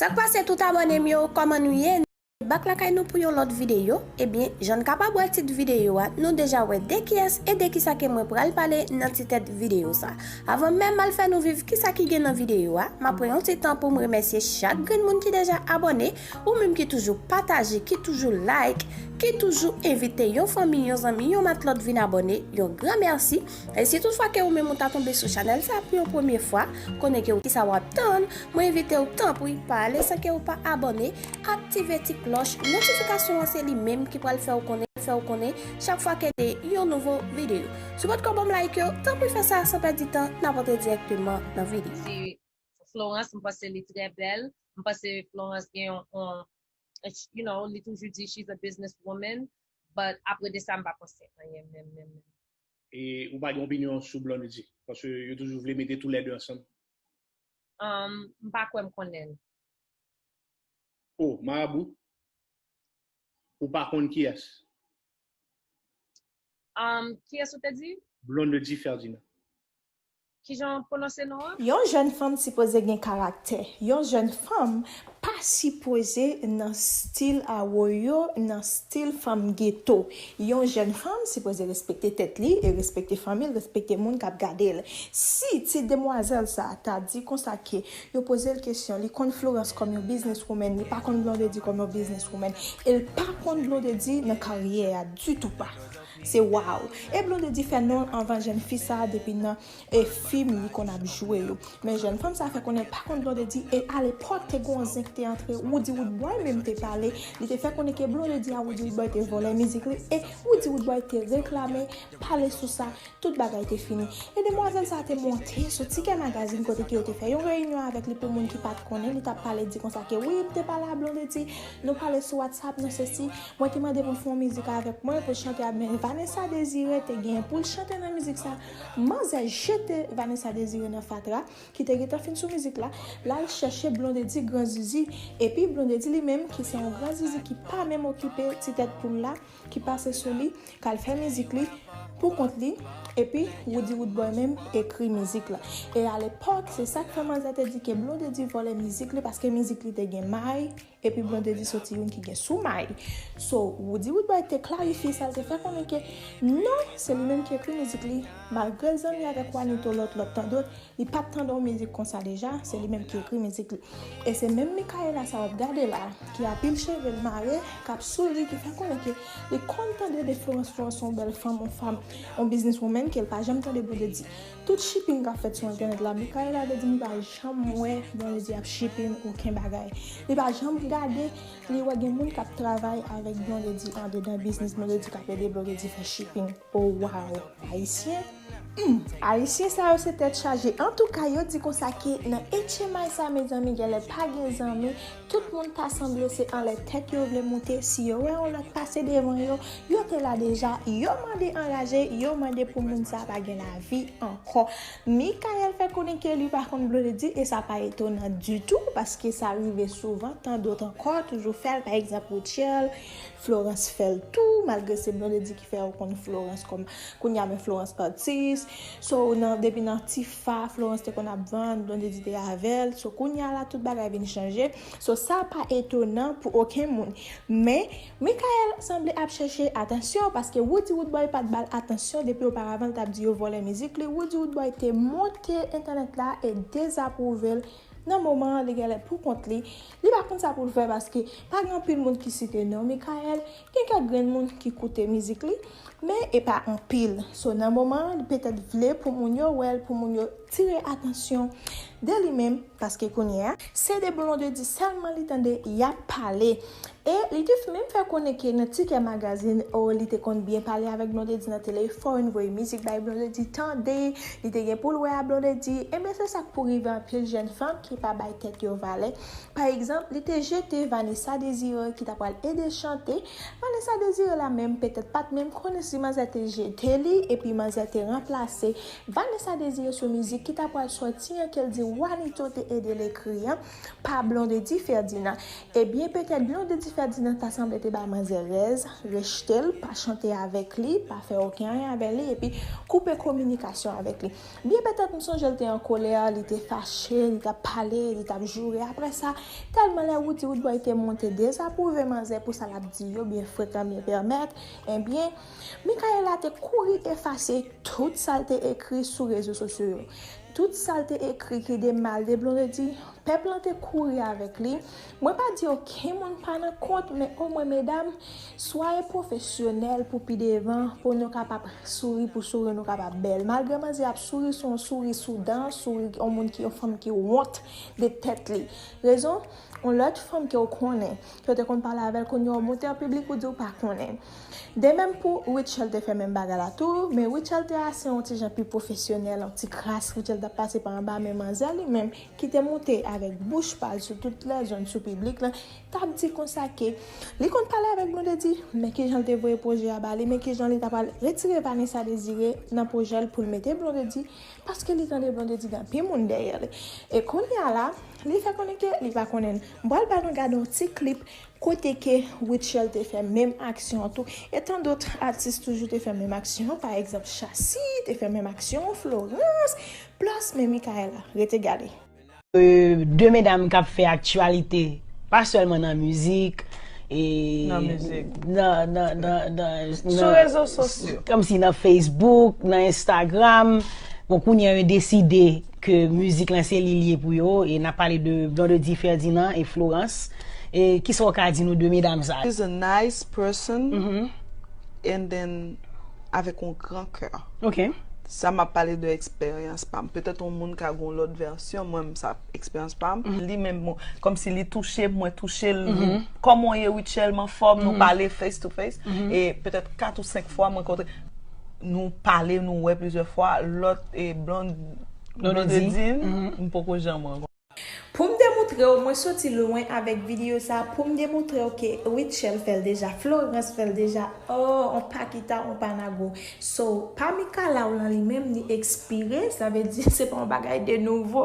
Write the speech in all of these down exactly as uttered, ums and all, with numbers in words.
Sa k pase tout abòne m yo, kòman nou ye? Bak lakay nou pou yon lòt videyo. Ebyen, jan n kapab wè tit videyo a, nou deja wè de kiyès e de kisa ke mwen pral pale nan ti tèt videyo sa. Avan menm m al fè nou viv kisa ki gen nan videyo a, m ap pran yon ti tan pou m remèsye chak grenn moun ki deja abòne, ou menm ki toujou pataje, ki toujou like, ki toujou envite yon fanmi, yon zanmi, yon matlòt vin abòne, yon gran mèsi. E si toutfwa ke ou menm ou ta tonbe sou chanèl sa pou yon premye fwa, konnen ke w kisa w ap tann, mwen envite w tanpri pa ale san ke w pa abòne, aktive ti klòch notifikasyon an, se li menm ki pral fè w konnen, fè w konnen chak fwa ke de yon nouvo videyo. Si w potko ban m like yo, tanpri fè sa san pèdi tan, n ap antre dirèkteman nan videyo. Si Florence, m panse li trè bèl, m panse Florence gen yon, yon, you know, li toujou di she's a business woman, but apre de sa, m pa panse anyen menm, menm, menm. E ou pa gen opinyon sou Blondedy? Paske yo toujou vle mete toulède ansanm. Um, m pa kwè m konnen l. Oh, Marabou? Ou pa konn kiyès? Um, kiyès ou te di? Blondedy Ferdinand. Kijan w pwononse non an? Yon jèn fanm sipoze gen karaktè. Yon jèn fanm pa sipoze nan stil awoyo, nan stil fanm geto. Yon jèn fanm sipoze respekte tèt li e respekte fanmi l, respekte moun k ap gade l. Si ti demwazèl sa ta di konsa ke yo poze l kesyon, li konn Florence kòm yon business woman, li pa konn Blondedy kòm yon business woman, e l pa konn Blondedy nan karyè a ditou pa. Se waw. E Blondedy fè non anvan jèn fi sa depi nan e fim li konn ap jwe yo. Men jèn fanm sa fè konnen l pa konn Blondedy e alepòk te gen yon zen ki te antre, Roody Roodboy menm te pale, li te fè konnen ke Blondedy a Roody Roodboy te vòlè mizik li e Roody Roodboy te reklame, pale sou sa, tout bagay te fini. E demwazèl sa te monte sou Tikè Magazine kote ke yo te fè yon reyinyon avèk li pou moun ki pa t konnen, li t ap pale di konsa ke wi, m te pale a Blondedy, nou pale sou WhatsApp, nou sesi, mwen te mande pou l fè yon mizik avèk mwen, pou l chante a, men Vanessa Désiré te gen pou l chante nan mizik sa. Manzè jete Vanessa Désiré nan fatra, ki te gentan fin sou mizik la, l al chèche Blondedy Gran Zizi, epi Blondedy li menm, ki se yon gran zizi ki pa menm okipe ti tèt poul la, ki pase sou li, k al fè mizik li pou kont li, epi Roody Roodboy menm ekri mizik la. E alepòk, se sa k fè manzè te di ke Blondedy vòlè mizik li, paske mizik li te gen may, epi Blondedy soti youn ki gen sou may. So, Roody Roodboy te klarifye sa, l te fè konnen ke non, se li menm ki ekri mizik li, malgre l zanmi avèk Juanito, lòt, lòt, tandòt, li pa t tande yon mizik konsa deja, se li menm ki ekri mizik li. E se menm Micaëla sa w ap gade la, ki a pil cheve l mare, k ap souri, ki fè konnen ke li konn tande de Florence, Florence se yon bèl fanm, yon fanm, yon business woman, ke l pa janm tande Blondedy. Tout shipping k ap fèt sou entènèt la, Micaëla te di m li pa janm wè Blondedy ap shipping okenn bagay. Li pa janm gade, li wè gen moun k ap travay avèk Blondedy andedan biznis Blondedy, k ap ede Blondedy fè shipping. Oh wow! Ayisyen? Hmm. Ayisyen sa yo se tèt chaje. Antouka, yo di konsa ke nan H M I sa, mezanmi, genlè pa gen zanmi. Tout moun ta sanble se anlè tèt yo vle moute. Si yo wè yon lòt pase devan yo, yo te la deja. Yo mande anraje, yo mande pou moun sa pa gen lavi ankò. Micaëla fè konnen ke li pa konn Blondedy e sa pa etonan ditou, paske sa rive souvan, tandòt ankò toujou fè l, pa egzanp, Rutshelle, Florence fè l tou, malgre se Blondedy ki fè yo konn Florence kòm kounye a, men Florence atis. So, nan, depi nan Tifa, Florence te konn ap vann, Blondedy te avè l. So, kounye a la, tout bagay vin chanje. So, sa pa etonan pou okenn moun. Men, Micaëla sanble ap chèche atansyon, paske Roody Roodboy pa t ba l atansyon depi oparavan, l t ap di yo vòlè mizik li. Roody Roodboy te monte entènèt la e dezapwouve l. Nan moman an, li genlè pou kont li. Li pa konn sa pou l fè, paske pa gen anpil moun ki site non Micaëla. Gen kèk grenn moun ki koute mizik li, men e pa anpil. So, nan moman an, li petèt vle pou moun yo wè l, pou moun yo tire atansyon de li menm, paske kounye a, se de Blondedy sèlman li tande y ap pale. E li te menm fè konnen ke nan Tikè Magazine, o, li te konn byen pale avèk Blondedy nan telefòn, voye mizik bay Blondedy tande, li te gen pou l wè a Blondedy. Ebyen, se sa k pou rive anpil jèn fanm ki pa bay tèt yo valè. Pa egzanp, li te jete Vanessa Désiré ki ta pral ede chante. Vanessa Désiré la menm petèt pa t menm konnen si manzè te jete li, epi manzè te ranplase Vanessa Désiré sou mizik ki ta pral sòti an, ke l di Juanito te ede l ekri an, pa Blondedy Ferdinand. Ebyen, petèt Blondedy Ferdinand ta sanble te bay manzè rèz, rejte l, pa chante avèk li, pa fè okenn anyen avè li, epi koupe kominikasyon avèk li. Byen petèt, m sonje l te an kolè, li te fache, li t ap pale, li t ap joure. Apre sa, tèlman lè Woody Woodboy te monte dezapwouve manzè pou sa l ap di yo, byen frekan, byen pèmèt, ebyen, Michaela te kouri efase tout sa l te ekri sou rezo sosyo yo. Tout sa l te ekri ki de mal de Blondedy, pèp lan te kouri avèk li. Mwen pa di okenn moun pa nan kont, men omwen medam, swaye pwofesyonèl pou pi devan, pou nou kapab souri, pou souri nou kapab bèl. Malgre manzè ap souri, se yon souri sou dan, souri yon moun ki, yon fanm ki wont de tèt li. Rezon, yon lòt fanm ke w konnen, ke w te konn pale avè l, kounye a w monte an piblik, ou di w pa konnen. De menm pou Rutshelle te fè menm bagay la tou, men Rutshelle te ase yon ti jan pi pwofesyonèl, yon ti kras, Rutshelle t ap pase pa anba, men manzè li menm, ki te monte avèk bouch pa l sou tout lèzòn sou piblik lan, t ap di konsa ke li konn pale avèk Blondedy, men kijan l te voye pwojè a ba li, men kijan li ta pral retire Vanessa Désiré nan pwojè l pou l mete Blondedy, paske li tande Blondedy gen anpil moun dèyè li. E kounye a la, li fè konnen ke li pa konnen. M pral ba nou gade yon ti klip kote ke Rutshelle te fè menm aksyon an tou. E tan dòt atis toujou te fè menm aksyon an. Pa egzanp, Shassy te fè menm aksyon, Florence, plus men Michaela. Rete gade. Euh, de medam k ap fè aktyalite, pa sèlman nan mizik, e Nan mizik. nan, nan, nan, nan, Sou rezo sosyo. Kòmsi nan Facebook, nan Instagram. Bon, kounye a yo deside ke mizik lan se li l ye pou yo, e n ap pale de Blondedy Ferdinand e Florence. E kisa w ka di nou de medam sa yo? She's a nice person Mhm. and then avèk yon gran kè. Ok. Sa m ap pale de eksperyans pa m. Petèt yon moun ka gen yon lòt vèsyon, mwen menm sa eksperyans pa m. Li menm, bon, kòmsi li touche m, mwen touche l. Li, kòman w ye, Rutshelle, m anfòm, nou pale face to face. E petèt kat ou senk fwa, mwen kontre, nou pale, nou wè plizyè fwa. Lòt, e Blond, Blondedy. Blondedy, m poko janm wè ankò. Pou m demontre w, mwen soti lwen avèk videyo sa, pou m demontre w ke Rutshelle fè l deja, Florence fè l deja, oh, on Paquita, on Panago. So, pa Michaela w lan li menm, li ekspire, sa vle di se pa yon bagay de nouvo.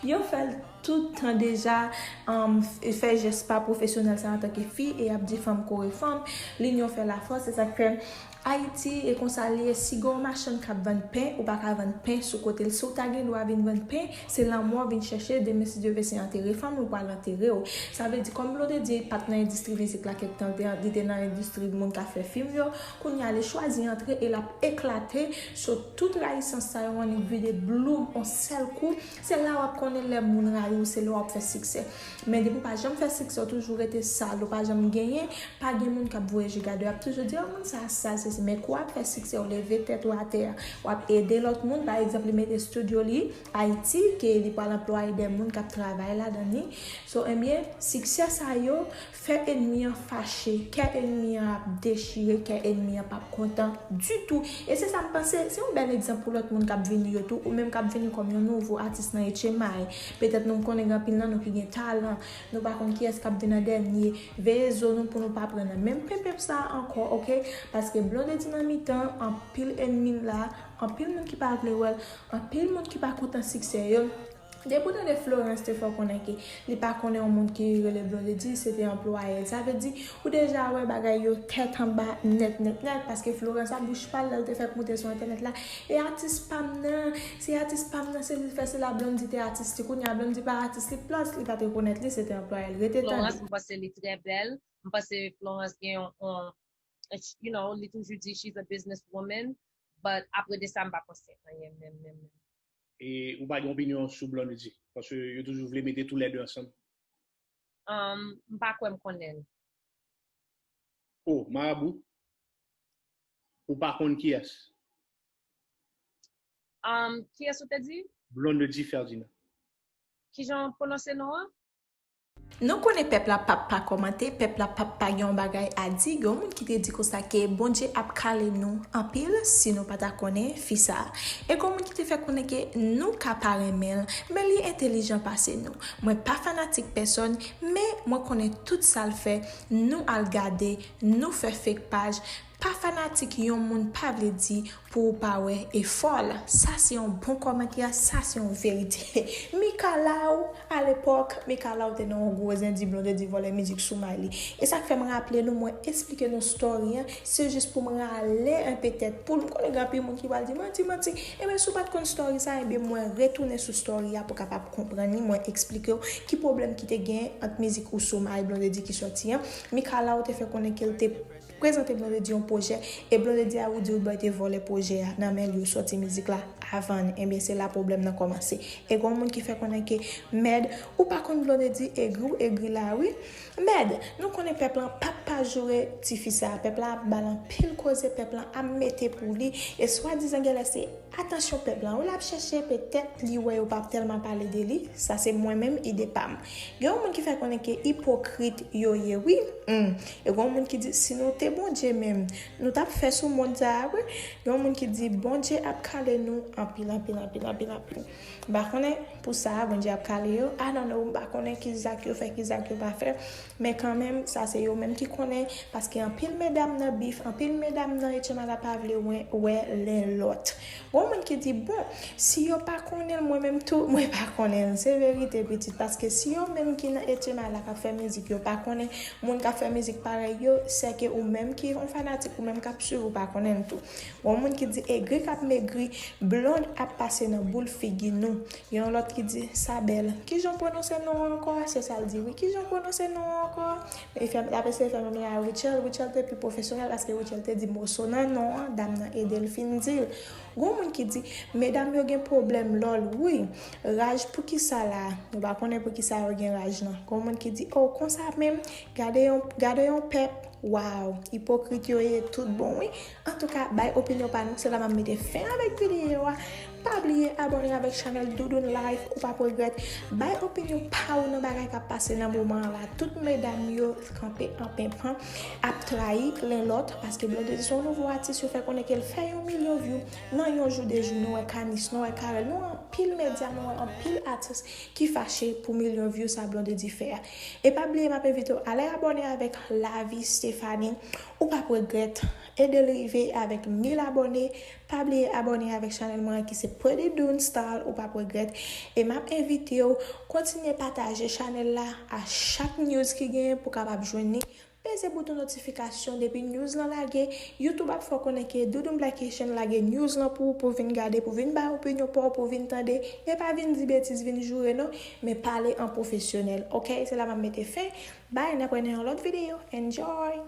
Yo fè l tout tan deja, um, f- fè jès pa pwofesyonèl sa antanke fi, e y ap di fanm kore fanm, linyon fè lafòs, se sa k fè Ayiti, e konsa l ye, si gen yon machann k ap vann pen, ou pa ka vann pen sou kote l. Si w ta gen dwa vin vann pen, se lanmò w vin chèche, demen si Dye vle se antere fanm ou pral antere w. Sa vle di, kòm Blondedy pa t nan endistri mizik la kèk tan, li te, li te nan endistri moun k ap fè fim yo, kounye a li chwazi antre e l ap eklate, so tout rayisans sa yo annik vide bloom on sèl kou, se la w ap konnen lè moun rayi w, se lè w ap fè siksè. Men depi w pa janm fè siksè, w toujou rete sal, ou pa janm genyen, pa gen moun k ap voye je gade w, y ap toujou di, oh, moun sa a sal, sesi. Men kou w ap fè siksè, w leve tèt ou atè a, w ap ede lòt moun. Pa egzanp, li mete estidyo li Ayiti, ke li pral anplwaye de moun k ap travay ladan li. So, ebyen, siksè sa yo fè enmi an fache, kè enmi an ap dechire, kè enmi an p ap kontan ditou. E se sa m panse, se yon bèl egzanp pou lòt moun k ap vini yo tou, ou menm k ap vini kòm yon nouvo atis nan H M I. Petèt nou konnen gen anpil nan nou ki gen talan, nou pa konn kiyès k ap vin an dènye. Veye zo nou pou nou pa pran nan menm penpenp sa a ankò, oke? Paske Blondedy nan mitan anpil enmi l la, anpil moun ki pa vle wè l, anpil moun ki pa kontan siksè yo. Depi w tande Florence te fè w konnen ke li pa konnen yon moun ki rele Blondedy, se te anplwaye l. Sa vle di, ou deja wè bagay yo tèt anba nèt, nèt, nèt, paske Florence ak bouch pa l, lè l te fèk moute sou entènèt la, e atis pa m nan, se atis pa m nan, se li fè, se la Blondedy te atis li. Kounye a Blondedy pa atis li, plus li pa t rekonèt li, se te anplwaye l. Rete tande. Florence, m panse li trè bèl. M panse Florence gen yon, yon, you know, li toujou di she's a business woman, but apre de sa, m pa panse anyen menm, menm, menm. E ou pa gen opinyon sou Blondedy? Paske yo toujou vle mete toulède ansanm. Um, m pa kwè m konnen l. Oh, Marabou, ou pa konn kiyès? Um, kiyès ou te di? Blondedy Ferdinand. Kijan w pwononse non an? Nou konnen pèp la p ap pa kòmante, pèp la p ap pa gen yon bagay a di. Gen yon moun ki te di konsa ke Bondye ap kale nou anpil si nou pa ta konnen fi sa a. E gen yon moun ki te fè konnen ke nou ka pa renmen l, men li entèlijan pase nou. Mwen pa fanatik pèsòn, men mwen konnen tout sa l fè. Nou al gade, nou fè fake paj, Pa fanatik yon moun pa vle di pou ou pa wè efò l. Sa se yon bon kòmantè, sa se yon verite. Mika Law, alepòk, Mika Law te nan yon gwo zen di Blondedy vòlè mizik sou may li. E sa k fè m raple nou, mwen eksplike nou story an, se jis pou m rale enpe tèt poul. M konnen gen anpil moun ki pral di, "Manti, manti." Ebyen, si w pa t konn story sa, ebyen, mwen retounen sou story a pou w kapab konprann li, mwen eksplike w ki pwoblèm ki te gen ant mizik Ou Sou May Blondedy ki sòti an. Mika Law te fè konnen ke l te prezante Blondedy yon pwojè, e Blondedy a Roody Roodboy te vòlè pwojè a nan men l, yo sòti mizik la avan l. Ebyen, se la pwoblèm nan kòmanse. E gen yon moun ki fè konnen ke, "Mèd, ou pa konn Blondedy, egri w egri la wi. Mèd, nou konnen pèp lan p ap pa joure tifi sa, pèp la ap ba l anpil koze, pèp lan ap mete pou li, e swadizan genlè se atansyon pèp lan wi l ap chèche, petèt li wè yo p ap tèlman pale de li." Sa se mwen menm, ide pa m. Gen yon moun ki fè konnen ke ipokrit yo ye wi. Hmm. E gen yon moun ki di, "Si nou te Bondye menm, nou t ap fè sou mond sa a wi." Gen yon moun ki di, "Bondye ap kale nou anpil, anpil, anpil, anpil, anpil." M pa konnen pou sa, Bondye ap kale yo. I don't know, m pa konnen ki zak yo fè, ki zak yo pa fè. Men kanmenm, sa se yo menm ki konnen, paske anpil medam nan bif, anpil medam nan H M I la pa vle wè, wè len lòt. Gon moun ki di, "Bon, si yo pa konnen l, mwen menm tou, mwen pa konnen l." Se verite, pitit, paske si yo menm ki nan H M I la k ap fè mizik, yo pa konnen moun k ap fè mizik parèy yo, sèke ou menm ki yon fanatik, ou menm k ap swiv, ou pa konnen l tou. Gon moun ki di, "Egri k ap megri, Blonde ap pase nan boul figi nou." Gen yon lòt ki di, "Sa bèl." Kijan w pwononse non an ankò? Se sa l di wi. "Kijan w pwononse non an ankò?" Li fè, l ap eseye fè menm jan a Rutshelle. Rutshelle te pi pwofesyonèl paske Rutshelle te di moso nan non an, dam nan ede l fin di l. Gon moun ki di, "Medam yo gen pwoblèm lòl wi." Raj poukisa la? Nou pa konnen poukisa yo gen raj lan. Gon moun ki di, "Oh, konsa menm, gade yon, gade yon pèp." Waw, ipokrit yo ye tout bon wi. Antouka, bay opinyon pa nou, se la m ap mete fen avèk videyo a. Pa bliye abòne avèk chanèl Doudoune Life, ou p ap regrèt. Bay opinyon pa ou nan bagay k ap pase nan moman an la. Tout medam yo kanpe an penpan, ap trayi len lòt, paske Blondedy se yon nouvo atis, yo fè konnen ke l fè yon milyon vyou nan yon jou, de jou. Nou wè Kanis, nou wè Carel, nou wè anpil medya, nou wè anpil atis ki fache pou milyon vyou sa Blondedy fè a. E pa bliye, m ap envite w ale abòne avèk Lavi Stephanie. Ou p ap regrèt. Ede l rive avèk mil abòne. Pa bliye abòne avèk chanèl mwen an ki se Pretty Doone Style. Ou p ap regrèt. E m ap envite w kontinye pataje chanèl la a chak news ki genyen pou w kapab jwenn li. Peze bouton notifikasyon depi news lan lage. YouTube ap fè w konnen ke Doudoune Black Haitian lage news lan pou ou, pou w vin gade, pou w vin bay opinyon pa w, pou w vin tande. E pa vin di betiz, vin joure non, men pale an pwofesyonèl. Oke, se la m ap mete fen. Bye, n ap wè nan yon lòt videyo. Enjoy!